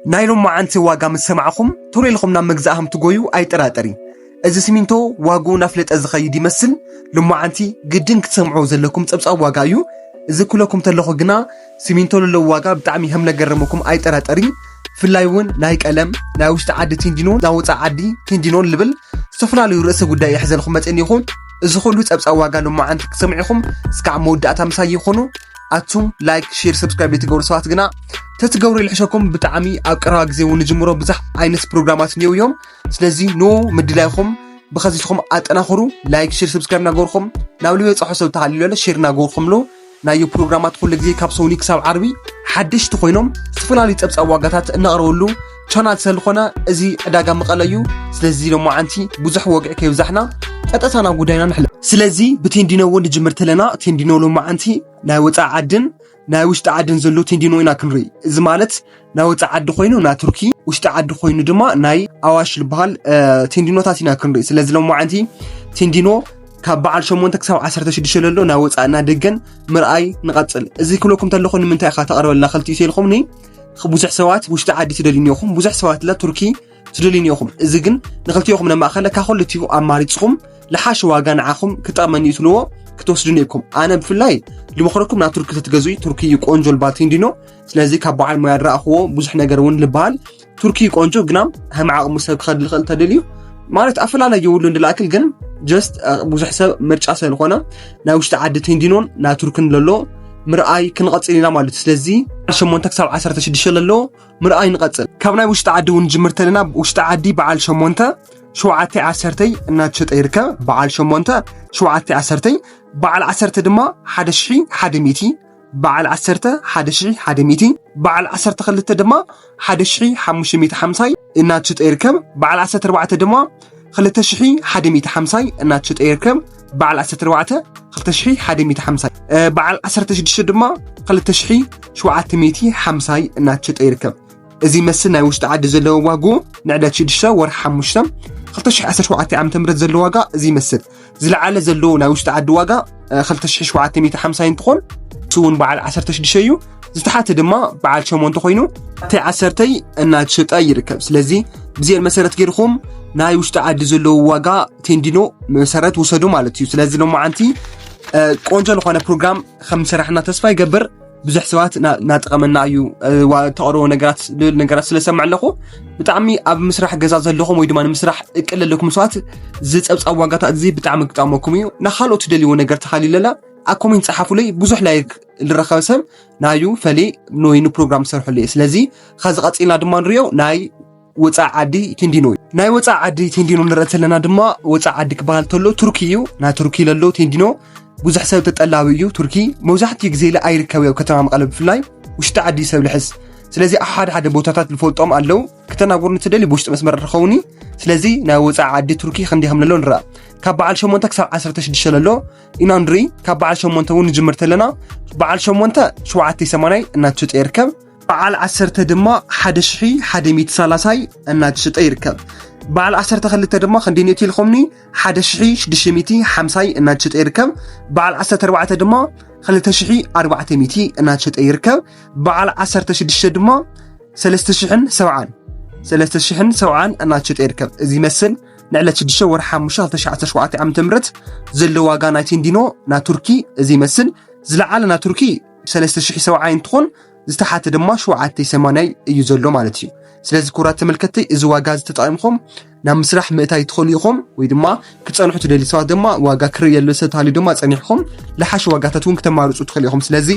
ናይ ሎማዓንቲ ዋጋ ምስ ሰማዕኹም ቶሎ ኢልኹም ናብ መግዛእኹም ትጎዩ ኣይጠራጠሪ። እዚ ሲሚንቶ ዋግኡ ናፍለጠ ዝኸይድ ይመስል። ሎማዓንቲ ግድን ክትሰምዑ ዘለኩም ጸብጻብ ዋጋ እዩ። እዚ ክብለኩም ተለኹ ግና ሲሚንቶ ለለዎ ዋጋ ብጣዕሚ ከም ለገረመኩም ኣይጠራጠሪ። ብፍላይ እውን ናይ ቀለም፣ ናይ ውሽጢ ዓዲ ቴንዲኖን ናይ ወፃኢ ዓዲ ቴንዲኖን ልብል ዝተፈላለዩ ርእሰ ጉዳይ ይሕዘልኩም መፅእኒ ይኹን። እዚ ኩሉ ጸብጻብ ዋጋ ሎማዓንቲ ክትሰምዑ ኢኹም። እስካዕ መወዳእታ ምሳይ ይኹኑ። ኣቱም ላይክ፣ ሼር፣ ሰብስክራይብ ዘይትገብሩ ሰባት ግና ተትገብሩ ይልሕሸኩም። ብጣዕሚ ኣብ ቀረባ ግዜ እውን ንጅምሮ ብዙሕ ዓይነት ፕሮግራማት እኒው እዮም። ስለዚ ኖ ምድላይኹም ብኸዚትኹም ኣጠናኽሩ። ላይክ፣ ሼር፣ ሰብስክራይብ እናገበርኩም ናብ ልበፅሖ ሰብ ተሃልዩ ኣሎ ሼር እናገበርኩም ሎ ናዩ ፕሮግራማት ኩሉ ግዜ ካብ ሰውኒ ክሳብ ዓርቢ ሓደሽቲ ኮይኖም ዝተፈላለዩ ጸብጻብ ዋጋታት እናቕረበሉ ቻናል ስለዝኾነ እዚ ዕዳጋ መቐለ እዩ። ስለዚ ሎማዓንቲ ብዙሕ ወግዒ ከይብዛሕና ቀጥታ ናብ ጉዳይና ንሕለፍ። ስለዚ ብቴንዲኖ እውን ንጅምር ተለና ቴንዲኖ ሎማዓንቲ ናይ ወፃኢ ዓድን ናይ ውሽጢ ዓድን ዘሎ ቴንዲኖ ኢና ክንርኢ። እዚ ማለት ናይ ወፃኢ ዓዲ ኮይኑ ናይ ቱርኪ፣ ውሽጢ ዓዲ ኮይኑ ድማ ናይ ኣዋሽ ዝበሃል እ፣ ቴንዲኖታት ኢና ክንርኢ። ስለዚ ሎማዓንቲ ቴንዲኖ ካብ በዓል ሸሞንተ ክሳብ ዓሰርተ ሽዱሽተ ለሎ ናይ ወፃእና ደገን ምርኣይ ንቐፅል። እዚ ክብለኩም ተለኹ ንምንታይ ኢኻ ተቕርበልና ክልቲኡ ኢልኹምኒ? ብዙሕ ሰባት ውሽጢ ዓዲ ትደልዩ እኒኹም፣ ብዙሕ ሰባት ለ ቱርኪ ትደልዩ እኒኹም። እዚ ግን ንክልቲኦኹም ነማእኸለ ካብ ክልቲኡ ኣማሪፅኹም ልሓሽ ዋጋ ንዓኹም ክጠቕመኒ እዩ ትልዎ ክትወስዱ እኒኩም። ኣነ ብፍላይ ልመኽረኩም ናብ ቱርኪ ተትገዝኡ ቱርኪ እዩ ቆንጆ ልባል ቴንዲኖ። ስለዚ ካብ በዓል ሞያ ዝረኣኽዎ ብዙሕ ነገር እውን ልበሃል ቱርኪ ቆንጆ ግና ከም ዓቕሙ ሰብ ክኸድ ዝኽእል ተደልዩ ማለት ኣፈላለይ የብሉን ድላክል ግን ጀስት ብዙሕ ሰብ ምርጫ ስለዝኾነ ናይ ውሽጢ ዓዲ ቴንዲኖን ናይ ቱርክን ለሎ ምርኣይ ክንቐፅል ኢና ማለት እዩ። ስለዚ ሸሞንተ ክሳብ ዓሰርተ ሽዱሽተ ለሎ ምርኣይ ንቐፅል። ካብ ናይ ውሽጢ ዓዲ እውን ጅምር ተለና ውሽጢ ዓዲ በዓል ሸሞንተ ሸውዓተ ዓሰርተይ እናተሸጠ ይርከብ። በዓል ሸሞንተ ሸውዓተ ዓሰርተይ፣ በዓል ዓሰርተ ድማ ሓደ ሽሒ ሓደ ሚእቲ፣ በዓል ዓሰርተ ሓደ ሽሒ ሓደ ሚእቲ፣ በዓል ዓሰርተ ክልተ ድማ ሓደ ሽሒ ሓሙሽተ ሚእቲ ሓምሳይ እናተሸጠ ይርከብ። በዓል ዓሰርተ ኣርባዕተ ድማ ክልተ ሽሒ ሓደ ሚእቲ ሓምሳይ እናተሸጠ ይርከብ። በዓል ዓሰርተ ኣርባዕተ ክልተ ሽሒ ሓደ ሚእቲ ሓምሳይ፣ እ፣ በዓል ዓሰርተ ሽዱሽተ ድማ ክልተ ሽሒ ሸውዓተ ሚእቲ ሓምሳይ እናተሸጠ ይርከብ። እዚ ይመስል ናይ ውሽጢ ዓዲ ዘለዎ ዋግኡ ንዕለት ሽዱሽተ ወርሒ ሓሙሽተ ክልተ ሽሕ ዓሰርተ ሸውዓተ ዓመተ ምህረት ዘሎ ዋጋ እዚ ይመስል። ዝለዓለ ዘሎ ናይ ውሽጢ ዓዲ ዋጋ እ፣ ክልተ ሽሕ ሸውዓተ ሚእቲ ሓምሳ እንትኾን እሱ እውን በዓል ዓሰርተ ሽዱሽተ እዩ። ዝተሓተ ድማ በዓል ሸሞንተ ኮይኑ ዓሰርተ ዓሰርተይ እናተሸጠ ይርከብ። ስለዚ ብዚአን መሰረት ገይርኩም ናይ ውሽጢ ዓዲ ዘለዉ ዋጋ ቴንዲኖ መሰረት ውሰዱ ማለት እዩ። ስለዚ ሎማዓንቲ እ፣ ቆንጆ ዝኾነ ፕሮግራም ከም ዝሰራሕና ተስፋ ይገብር። ብዙሕ ሰባት ና- ናጠቐመና እዩ እ፣ ዋ- ተቕርቦ ነገራት ልብል ነገራት ስለሰምዕ ኣለኹ። ብጣዕሚ ኣብ ምስራሕ ገዛ ዘለኹም ወይ ድማ ንምስራሕ እቅድ ዘለኩም ሰባት እዚ ጸብጻብ ዋጋታት እዚ ብጣዕሚ ክጠቕመኩም እዩ። ንኻልኦት ትደልይዎ ነገር ተኻሊለላ ኣብ ኮሜንት ጸሓፉለይ። ብዙሕ ላይክ ዝረኸበ ሰብ ናዩ ፈሌ ኖይኑ ፕሮግራም ዝሰርሐሉ እየ። ስለዚ ኸዚ ቀፂልና ድማ ንሪኦ ናይ ወፃኢ ዓዲ ቴንዲኖ እዩ። ናይ ወፃኢ ዓዲ ቴንዲኖ ንርኢ ዘለና ድማ ወፃኢ ዓዲ ክበሃል ተሎ ቱርኪ እዩ። ናይ ቱርኪ ለሎ ቴንዲኖ ብዙሕ ሰብ ተጠላቢ እዩ። ቱርኪ መብዛሕትኡ ግዜ ኢለ ኣይርከብ ኣብ ከተማ መቐለ ብፍላይ ውሽጢ ዓዲ ሰብ ልሕዝ። ስለዚ ኣብ ሓደ ሓደ ቦታታት ዝፈልጦም ኣለዉ። ክተናገሩኒ ትደሊ ብውሽጢ መስመር ርኸውኒ። ስለዚ ናይ ወፃኢ ዓዲ ቱርኪ ክንደይ ከም ለሎ ንረኣ። ካብ በዓል ሸሞንተ ክሳብ ዓሰርተ ሽዱሽተ ለሎ ኢና ንርኢ። ካብ በዓል ሸሞንተ እውን ንጅምር ተለና በዓል ሸሞንተ ሸውዓተ ሰማንያ እናተሸጠ ይርከብ። በዓል ዓሰርተ ድማ ሓደ ሽሒ ሓደ ሚእቲ ሰላሳይ እናተሸጠ ይርከብ። በዓል ዓሰርተ ክልተ ድማ ክንደይ ነቲ ኢልኩምኒ ሓደ ሽሒ ሽዱሽተ ሚእቲ ሓምሳይ እናተሸጠ ይርከብ። በዓል ዓሰርተ ኣርባዕተ ድማ ክልተ ሽሒ ኣርባዕተ ሚእቲ እናተሸጠ ይርከብ። በዓል ዓሰርተ ሽዱሽተ ድማ ሰለስተ ሽሕን ሰብዓን ሰለስተ ሽሕን ሰብዓን እናተሸጠ ይርከብ። እዚ ይመስል ንዕለት ሽዱሽተ ወርሒ ሓሙሽተ ክልተ ሽሕ ዓሰርተ ሸውዓተ ዓመተ ምህረት ዘሎ ዋጋ ናይ ቴንዲኖ ናይ ቱርኪ እዚ ይመስል። ዝለዓለ ናይ ቱርኪ ሰለስተ ሽሕ ሰብዓይ እንትኾን ዝተሓተ ድማ ሸውዓተ ሰማንያይ እዩ ዘሎ ማለት እዩ። ስለዚ ክቡራት ተመልከትቲ እዚ ዋጋ እዚ ተጠቒምኩም ናብ ምስራሕ ምእታይ ትኽእሉ ኢኹም ወይ ድማ ክፀንሑ ትደልዩ ሰባት ድማ ዋጋ ክርኢ የሎ ሰብ ተሃልዩ ድማ ፀኒሕኩም ልሓሽ ዋጋታት እውን ክተማርፁ ትኽእሉ ኢኹም። ስለዚ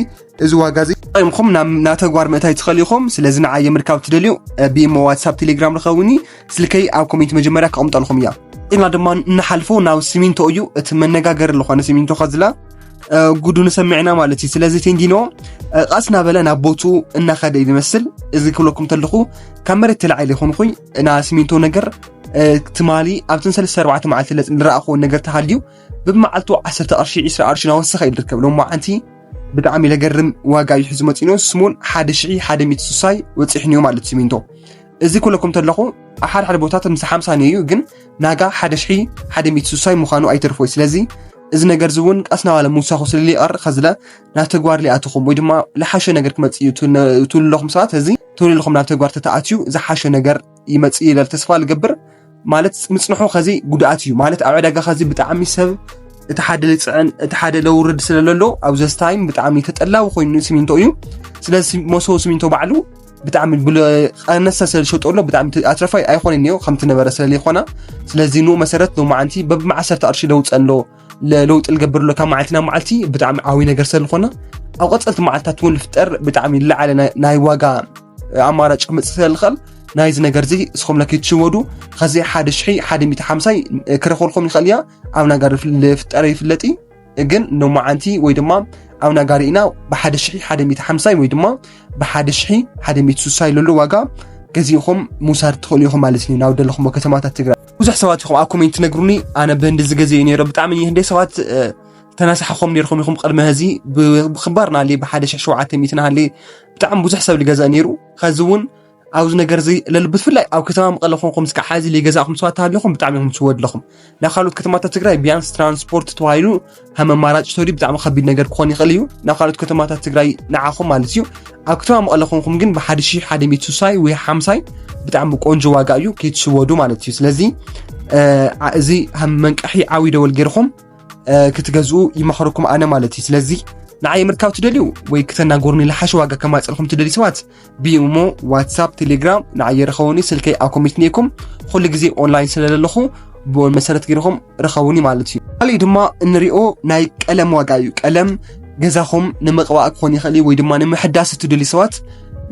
እዚ ዋጋ እዚ ተጠቒምኩም ናብ ናብ ተግባር ምእታይ ትኽእሉ ኢኹም። ስለዚ ንዓየ ምርካብ ትደልዩ እ፣ ብኢሞ ዋትሳፕ ቴሌግራም ርኸቡኒ። ስልከይ ኣብ ኮሜንት መጀመርያ ከቕምጠልኩም እያ። ኢና ድማ እንሓልፎ ናብ ሲሚንቶ እዩ። እቲ መነጋገሪ ዝኾነ ሲሚንቶ ከዝላ እ፣ ጉዱ ንሰምዕ ኢና ማለት እዩ። ስለዚ ቴንዲኖ እ፣ ቐስ እናበለ ናብ ቦትኡ እናኸደ እዩ ዝመስል። እዚ ክብለኩም ተለኹ ካብ መሬት ተላዒለ ይኹንኹይ እና ሲሚንቶ ነገር እ፣ ትማሊ ኣብተን ሰለስተ ኣርባዕተ መዓልቲ ለፅ ንረኣኽዎ ነገር ተሃልዩ ብመዓልቱ ዓሰርተ ቅርሺ ዒስራ ቅርሺ እናወሰኸ እዩ ዝርከብ። ሎማዓንቲ ብጣዕሚ ለገርም ዋጋ እዩ ሒዙ መፂኡ። ስሙን ሓደ ሽሒ ሓደ ሚእቲ ስሳይ ወፂሕንዮ ማለት ሲሚንቶ። እዚ ክብለኩም ተለኹ ኣብ ሓደ ሓደ ቦታታት ምስ ሓምሳ ነዩ ግን ናጋ ሓደ ሽሒ ሓደ ሚእቲ ስሳይ ምዃኑ ኣይተርፎይ። ስለዚ እዚ ነገር እዚ እውን ቀስ ናባለ ምውሳኹ ስለ ሊቐር ከዝለ ናብ ተግባር ሊኣትኹም ወይ ድማ ልሓሸ ነገር ክመፅእ እዩ ትብሉ ኣለኹም ሰባት። እዚ ትብሉ ኣለኹም ናብ ተግባር ተተኣትዩ ዝሓሸ ነገር ይመፅእ ኢለ ተስፋ ልገብር። ማለት ምፅንሑ ከዚ ጉድኣት እዩ። ማለት ኣብ ዕዳጋ ከዚ ብጣዕሚ ሰብ እቲ ሓደ ልፅዕን እቲ ሓደ ለውርድ ስለ ለሎ ኣብዚ ታይም ብጣዕሚ ተጠላዊ ኮይኑ ሲሚንቶ እዩ። ስለዚ መሶ ሲሚንቶ ባዕሉ ብጣዕሚ ብለ- ቀነሰ ስለ ዝሸጦ ኣሎ ብጣዕሚ ኣትረፋይ ኣይኮነን እዮ ከምቲ ነበረ ስለ ዘይኮና። ስለዚ ንኡ መሰረት ሎማዓንቲ በብመዓሰርተ ቅርሺ ለውፀ ኣሎ ለ- ለውጢ ልገብር ኣሎ ካብ መዓልቲ ናብ መዓልቲ ብጣዕሚ ዓብይ ነገር ስለ ዝኾነ ኣብ ቀፀልቲ መዓልትታት እውን ልፍጠር ብጣዕሚ ልዓለ ናይ- ናይ ዋጋ ኣማራጭ ክመፅእ ስለ ዝኽእል ናይዚ ነገር እዚ እስኹም ለኪትሽወዱ ከዚ ሓደ ሽሒ ሓደ ሚእቲ ሓምሳይ ክረኽበልኩም ይኽእል እያ ኣብ ናጋር ልፍጠር ይፍለጥ እዩ። ግን ሎማዓንቲ ወይ ድማ ኣብ ናጋር ኢና ብሓደ ሽሒ ሓደ ሚእቲ ሓምሳይ ወይ ድማ ብሓደ ሽሒ ሓደ ሚእቲ ስሳይ ለሎ ዋጋ ገዚእኹም ምውሳድ ትኽእሉ ኢኹም ማለት እዩ ናብ ደለኹም ከተማታት ትግራይ። ብዙሕ ሰባት ኢኹም ኣብ ኮሜንት ትነግሩኒ ኣነ ብህንዲ ዝገዝእ እዩ ነይረ ብጣዕሚ ህንደይ ሰባት ተናሳሕኾም ነርኩም ኢኹም ቅድሚ ህዚ ብክባር ናሃለ ብሓደ ሽሕ ሸውዓተ ሚእቲ ናሃለ ብጣዕሚ ብዙሕ ሰብ ዝገዝእ ነይሩ። ከዚ እውን ኣብዚ ነገር እዚ ለል ብፍላይ ኣብ ከተማ መቐለ ኮንኩም እስካዕ ሓዚ ዘይገዛእኩም ሰባት ተሃሊኹም ብጣዕሚ ኢኹም ትስወዱ ኣለኹም። ናብ ካልኦት ከተማታት ትግራይ ቢያንስ ትራንስፖርት ተባሂሉ ከም ኣማራጭ ተወዲኡ ብጣዕሚ ከቢድ ነገር ክኾን ይኽእል እዩ ናብ ካልኦት ከተማታት ትግራይ ንዓኹም ማለት እዩ። ኣብ ከተማ መቐለ ኮንኩም ግን ብሓደ ሽሕ ሓደ ሚእቲ ስሳይ ወይ ሓምሳይ ብጣዕሚ ቆንጆ ዋጋ እዩ ከይትስወዱ ማለት እዩ። ስለዚ እዚ ከም መንቀሒ ዓብዪ ደወል ገይርኹም ክትገዝኡ ይመኽረኩም ኣነ ማለት እዩ። ስለዚ ንዓይ ምርካብ ትደልዩ ወይ ክተናገሩኒ ልሓሽ ዋጋ ከማፀልኩም ትደልዩ ሰባት ብኢሞ ዋትሳፕ ቴሌግራም ንዓየ ርኸውኒ ስልከይ ኣብ ኮሜንት ኔኩም ኩሉ ግዜ ኦንላይን ስለለለኹ ብኦን መሰረት ገይርኹም ርኸውኒ ማለት እዩ። ካሊእ ድማ እንሪኦ ናይ ቀለም ዋጋ እዩ። ቀለም ገዛኹም ንምቕባእ ክኾን ይኽእል እዩ ወይ ድማ ንምሕዳስ እትደልዩ ሰባት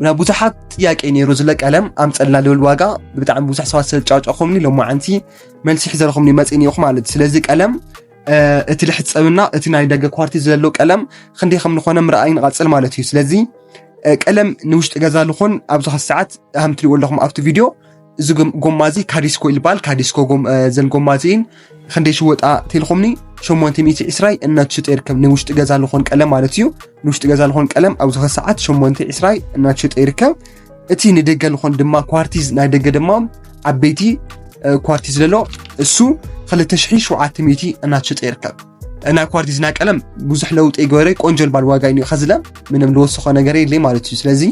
ናብ ብዙሓት ጥያቄ ነይሩ ዝለ ቀለም ኣምፀልና ልብል ዋጋ ብጣዕሚ ብዙሕ ሰባት ስለጫጫኹምኒ ሎማዓንቲ መልሲ ሒዘልኹም መፂእ ነይኹ ማለት እዩ። ስለዚ ቀለም እቲ ልሕፀብና እቲ ናይ ደገ ኳርቲ ዘለዎ ቀለም ክንደይ ከም ዝኾነ ምርኣይ ንቐፅል ማለት እዩ። ስለዚ ቀለም ንውሽጢ ገዛ ልኾን ኣብዚ ኸዚ ሰዓት ሃም ትሪእዎ ኣለኹም ኣብቲ ቪድዮ እዚ ጎማ እዚ ካዲስኮ ይልባል። ካዲስኮ ዘል ጎማ እዚን ክንደይ ሽወጣ ቴልኹምኒ ሸሞንተ ሚእቲ ዕስራይ እናትሽጠ ይርከብ ንውሽጢ ገዛ ልኾን ቀለም ማለት እዩ። ንውሽጢ ገዛ ልኾን ቀለም ኣብዚ ኸዚ ሰዓት ሸሞንተ ዕስራይ እናትሽጠ ይርከብ። እቲ ንደገ ልኾን ድማ ኳርቲዝ ናይ ደገ ድማ ዓበይቲ ኳርቲዝ ዘሎ እሱ ክልተ ሽሕ ሸውዓተ ሚእቲ እናትሽጠ ይርከብ። ናይ ኳርቲዝ ናይ ቀለም ብዙሕ ለውጢ ይገበረ ቆንጆ ልባል ዋጋ እዩ ከዝለ ምንም ልወስኾ ነገር የለይ ማለት እዩ። ስለዚ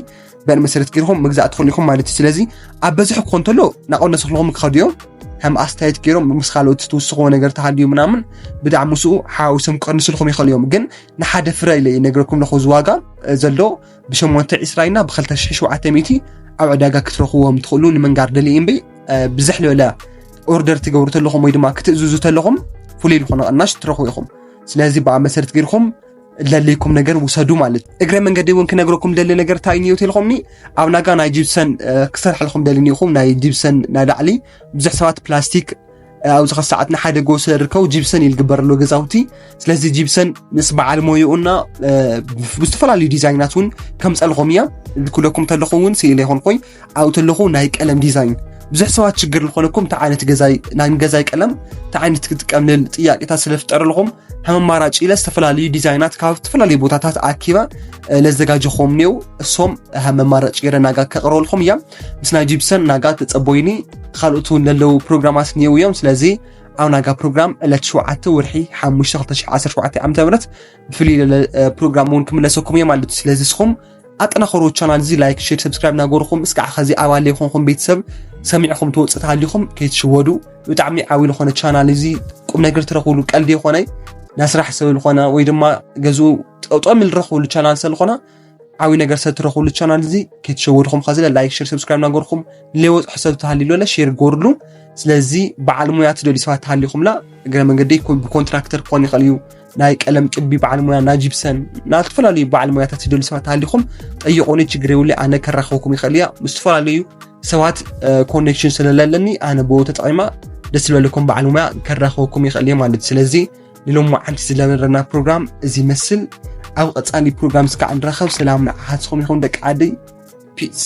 በን መሰረት ገይርኩም ምግዛእ ትኽእሉ ኢኹም ማለት እዩ። ስለዚ ኣብ በዝሒ ክኾን ተሎ ናቆነሰ ክልኹም ክኸዱ እዮም ከም ኣስተያየት ገይሮም ምስ ካልኦት ትውስኽዎ ነገር ተሃልዩ ምናምን ብጣዕሚ ምስኡ ሓዊሶም ክቐንስልኩም ይኽእሉ እዮም። ግን ንሓደ ፍረ ኢለ ይነግረኩም ለኹ እዚ ዋጋ ዘሎ ብሸሞንተ ዕስራይና ብክልተ ሽሕ ሸውዓተ ሚእቲ ኣብ ዕዳጋ ክትረኽዎም ትኽእሉ ንምንጋር ደሊ እምበይ ብዝሕ ልበለ ኦርደር ትገብሩ ተለኹም ወይ ድማ ክትእዝዙ ተለኹም ፍሉይ ዝኾነ ቅናሽ ትረኽቡ ኢኹም። ስለዚ ብኣ መሰረት ገይርኩም ለለይኩም ነገር ውሰዱ ማለት እግረ መንገዲ እውን ክነግረኩም ደሊ ነገር እንታይ እዩ ተልኹምኒ ኣብ ናጋ ናይ ጂፕሰን ክሰርሐልኩም ደሊ ኢኹም ናይ ጂፕሰን ናይ ላዕሊ ብዙሕ ሰባት ፕላስቲክ ኣብዚ ኸ ሰዓት ንሓደ ጎ ስለ ርከቡ ጂፕሰን እዩ ዝግበረሉ ገዛውቲ። ስለዚ ጂፕሰን ምስ በዓል ሞይኡና ብዝተፈላለዩ ዲዛይናት እውን ከምፀልኹም እያ። ዝኩለኩም ተለኹ እውን ስኢለ ይኾንኮይ ኣብኡ ተለኹ ናይ ቀለም ዲዛይን ብዙሕ ሰባት ችግር ዝኾነኩም እንታይ ዓይነት ገዛይ ናይ ገዛይ ቀለም እንታይ ዓይነት ክትጥቀም ልብል ጥያቄታት ስለ ፍጠረልኹም ከም ኣማራጭ ኢለ ዝተፈላለዩ ዲዛይናት ካብ ዝተፈላለዩ ቦታታት ኣኪበ ለዘጋጀኹም ኔው እሶም ከም ኣማራጭ ገይረ ናጋ ከቕረበልኹም እያ። ምስ ናይ ጂፕሰን ናጋ ተጸቦይኒ ካልኦት እውን ለለዉ ፕሮግራማት ኔው እዮም። ስለዚ ኣብ ናጋ ፕሮግራም ዕለት ሸውዓተ ወርሒ ሓሙሽተ ክልተ ሽሕ ዓሰርተ ሸውዓተ ዓመተ ምህረት ብፍልይ ለለ ፕሮግራም እውን ክምለሰኩም እየ ማለት እዩ። ስለዚ እስኹም ኣጠናኸሩ ቻናል እዚ ላይክ ሼር ሰብስክራይብ ናገርኹም እስካዕ ኸዚ ኣባል ይኹንኹም ቤተሰብ ሰሚዕኹም ትወፅእ ተሃሊኹም ከይትሽወዱ። ብጣዕሚ ዓብዪ ዝኾነ ቻናል እዚ ቁም ነገር ትረኽብሉ ቀልዲ ይኾነ ናስራሕ ሰብ ዝኾነ ወይ ድማ ገዝኡ ጠጠሚ ዝረኽብሉ ቻናል ስለ ዝኾነ ዓብዪ ነገር ሰብ ትረኽብሉ ቻናል እዚ ከይትሸወድኹም ኸዚ ላይክ ሼር ሰብስክራይብ ናገርኹም ሌወፅ ሕሰብ ተሃሊሉ ለ ሼር ጎርሉ። ስለዚ በዓል ሙያ ትደልዩ ሰባት ተሃሊኹምላ እግረ መንገዲ ብኮንትራክተር ክኾን ይኽእል እዩ ናይ ቀለም ቅቢ በዓል ሙያ ናይ ጂፕሰን ናይ ዝተፈላለዩ በዓል ሙያታት ትደልዩ ሰባት ተሃሊኹም ጠይቑኒ ችግር የብሉ። ኣነ ከራኸብኩም ይኽእል እያ ምስ ዝተፈላለዩ ሰባት ኮኔክሽን ስለለለኒ ኣነ ብኡ ተጠቒማ ደስ ዝበለኩም በዓል ሙያ ከራኸብኩም ይኽእል እየ ማለት እዩ። ስለዚ ንሎማዓንቲ ዝነበረና ፕሮግራም እዚ ይመስል። ኣብ ቀፃሊ ፕሮግራም እስካዕ ንራኸብ ሰላም ንዓኻትኩም ይኹን ደቂ ዓደይ። ፒስ።